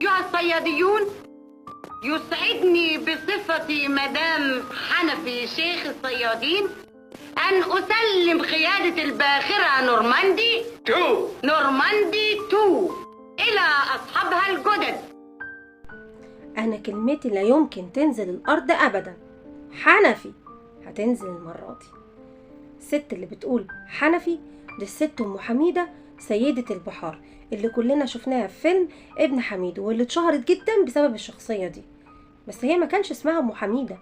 أيها الصياديون، يسعدني بصفتي مدام حنفي شيخ الصيادين أن أسلم قيادة الباخرة نورماندي 2 نورماندي 2 إلى أصحابها الجدد. أنا كلمتي لا يمكن تنزل الأرض أبدا، حنفي هتنزل المرة دي. الست اللي بتقول حنفي دي الست أم حميدة سيدة البحار اللي كلنا شفناها في فيلم ابن حميدو واللي اتشهرت جدا بسبب الشخصية دي. بس هي ما كانش اسمها أم حميدة،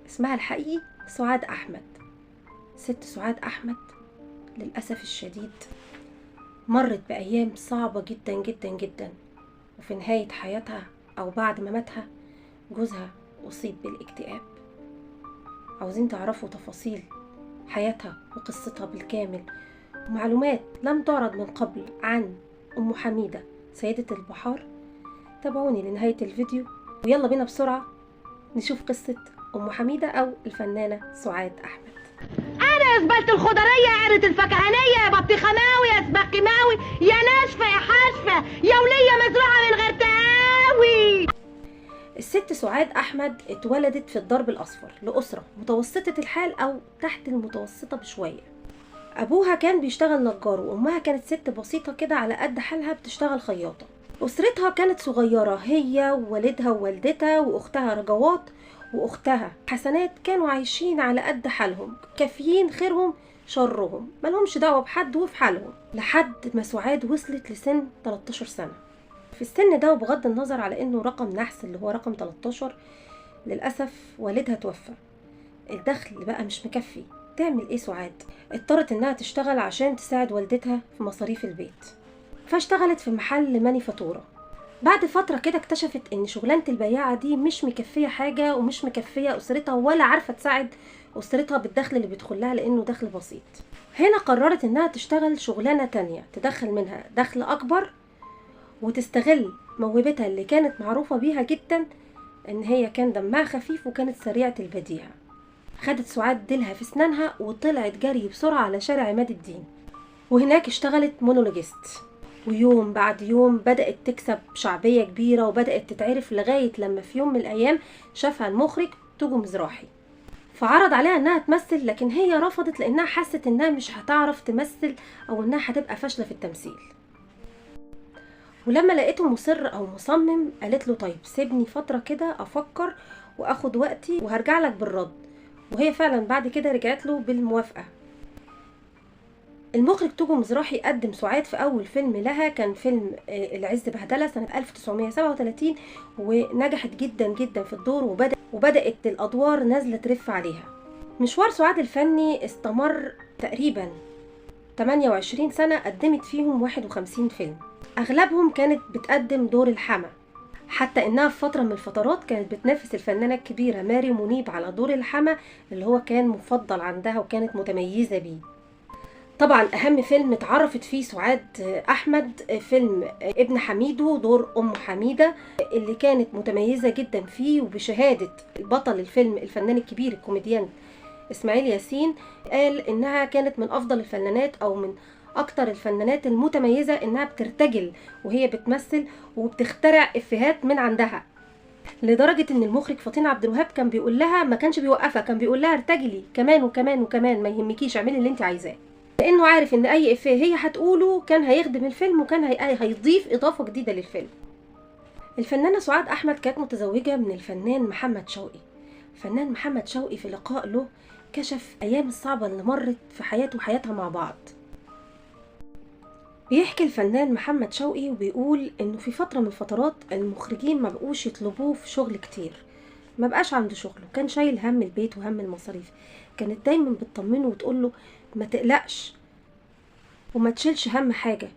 اسمها الحقيقي سعاد أحمد. ست سعاد أحمد للأسف الشديد مرت بأيام صعبة جدا جدا جدا، وفي نهاية حياتها أو بعد ما ماتها جوزها أصيب بالاكتئاب. عاوزين تعرفوا تفاصيل حياتها وقصتها بالكامل ومعلومات لم تعرض من قبل عن أم حميدة سيدة البحار؟ تابعوني لنهاية الفيديو ويلا بينا بسرعة نشوف قصة أم حميدة أو الفنانة سعاد أحمد. أنا يا زبالة الخضرية، يا عيرة الفكهانية، يا بطيخماوي، يا سباقماوي، يا ناشفة يا حاشفة، يا ولية مزروعة من غير تقاوي. الست سعاد أحمد اتولدت في الدرب الأصفر لأسرة متوسطة الحال أو تحت المتوسطة بشوية. أبوها كان بيشتغل نجار وأمها كانت ست بسيطة كده على قد حالها بتشتغل خياطة. أسرتها كانت صغيرة، هي ووالدها ووالدتها وأختها رجوات وأختها حسنات، كانوا عايشين على قد حالهم، كافيين خيرهم شرهم، مالهمش دعوة بحد وفي حالهم، لحد ما سعاد وصلت لسن 13 سنة. في السن ده وبغض النظر على انه رقم نحس اللي هو رقم 13، للأسف والدها توفى. الدخل بقى مش مكفي، تعمل ايه سعاد؟ اضطرت انها تشتغل عشان تساعد والدتها في مصاريف البيت، فاشتغلت في محل مانيفاتورة. بعد فترة كده اكتشفت ان شغلانة البياعة دي مش مكفية حاجة ومش مكفية اسرتها ولا عارفة تساعد اسرتها بالدخل اللي بيدخلها لانه دخل بسيط. هنا قررت انها تشتغل شغلانة تانية تدخل منها دخل اكبر وتستغل موهبتها اللي كانت معروفة بيها جدا، ان هي كان دمها خفيف وكانت سريعة البديهة. خدت سعاد ديلها في سنانها وطلعت جري بسرعة على شارع عماد الدين، وهناك اشتغلت مونولوجيست. ويوم بعد يوم بدأت تكسب شعبية كبيرة وبدأت تتعرف، لغاية لما في يوم من الأيام شافها المخرج توجو مزراحي فعرض عليها انها تمثل، لكن هي رفضت لانها حست انها مش هتعرف تمثل او انها هتبقى فاشلة في التمثيل. ولما لقيته مصر او مصمم قالت له طيب سيبني فترة كده افكر واخد وقتي وهرجع لك بالرد. وهي فعلا بعد كده رجعت له بالموافقة. المخرج توجو مزراحي قدم سعاد في أول فيلم لها، كان فيلم العز بهدلة سنة 1937، ونجحت جدا جدا في الدور وبدأت الأدوار نازلة ترف عليها. مشوار سعاد الفني استمر تقريبا 28 سنة، قدمت فيهم 51 فيلم، أغلبهم كانت بتقدم دور الحما، حتى إنها في فترة من الفترات كانت بتنافس الفنانة الكبيرة ماري منيب على دور الحما اللي هو كان مفضل عندها وكانت متميزة بيه. طبعا اهم فيلم اتعرفت فيه سعاد احمد فيلم ابن حميدو، دور ام حميدة اللي كانت متميزة جدا فيه، وبشهادة بطل الفيلم الفنان الكبير الكوميديان اسماعيل ياسين قال انها كانت من افضل الفنانات او من اكتر الفنانات المتميزة، انها بترتجل وهي بتمثل وبتخترع افيهات من عندها، لدرجة ان المخرج فطين عبد الوهاب كان بيقول لها، ما كانش بيوقفها، كان بيقول لها ارتجلي كمان وكمان وكمان، ما يهمكيش اعملي اللي انت عايزاه، لانه عارف ان اي افيه هي هتقوله كان هيخدم الفيلم وكان هيضيف اضافه جديده للفيلم. الفنانه سعاد احمد كانت متزوجه من الفنان محمد شوقي. الفنان محمد شوقي في لقاء له كشف ايام الصعبه اللي مرت في حياته وحياتها مع بعض. بيحكي الفنان محمد شوقي وبيقول انه في فتره من الفترات المخرجين ما بقوش يطلبوه في شغل كتير، ما بقاش عنده شغل، وكان شايل هم البيت وهم المصاريف. كانت دايما بتطمنه وتقوله ما تقلقش وما تشيلش هم حاجة،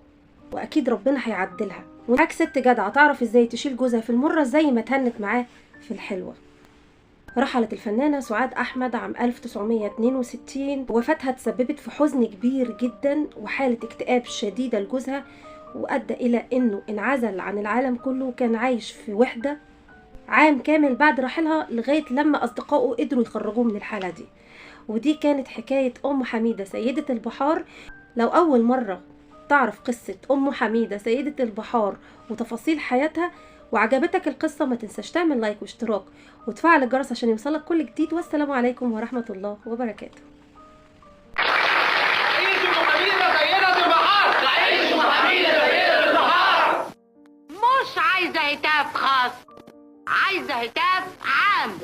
واكيد ربنا هيعدلها، ومعاك ست جدعة تعرف ازاي تشيل جوزها في المرة زي ما تهنت معاه في الحلوة. رحلت الفنانة سعاد أحمد عام 1962. وفاتها تسببت في حزن كبير جدا وحالة اكتئاب شديدة لجوزها، وأدى إلى أنه انعزل عن العالم كله وكان عايش في وحدة عام كامل بعد رحيلها، لغاية لما أصدقائه قدروا يخرجوه من الحالة دي. ودي كانت حكاية أم حميدة سيدة البحار. لو أول مرة تعرف قصة أم حميدة سيدة البحار وتفاصيل حياتها، وعجبتك القصة ما تنساش تعمل لايك واشتراك وتفعل الجرس عشان يوصلك كل جديد. والسلام عليكم ورحمة الله وبركاته. مش عايزة هتاف خاص، عايزة هتاف عام.